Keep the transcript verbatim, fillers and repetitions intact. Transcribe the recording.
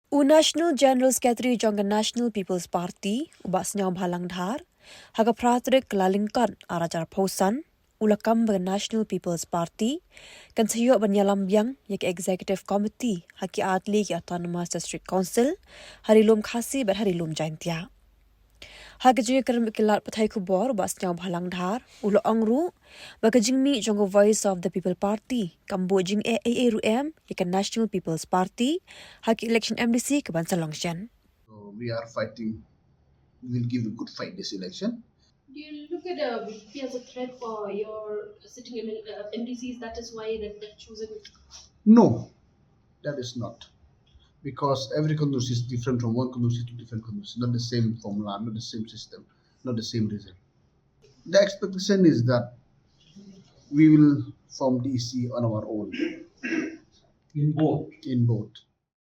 U National General Secretary jong ka National People's Party, u Bah Sniawbhalang Dhar, ha ka phra tarik Kyllalyngkot arhajar arphew san, u la kam ba ka National People's Party kan sa ïoh ban ïalam biang ïa ka Executive Committee ha ki artylli ki Autonomous District Council, ha Ri Lum Khasi bad ha Ri Lum Jaintia. Ha ka jingïakren bad ki lad pathai khubor, u Bah Sniawbhalang Dhar u la ong ruh ba ka jingmih jong ka Voice of the People Party kam bud jingeh ei ei ruh em ïa ka National People's Party ha ka election M D C ka ban sa long shen. So we are fighting. We'll give a good fight this election. Do you look at the V P as a threat for your sitting M- uh, M D Cs? That is why that they've chosen. No, that is not. Because every constituency is different from one constituency to different constituency. Not the same formula, not the same system, not the same reason. The expectation is that we will form D E C on our own In both. in both.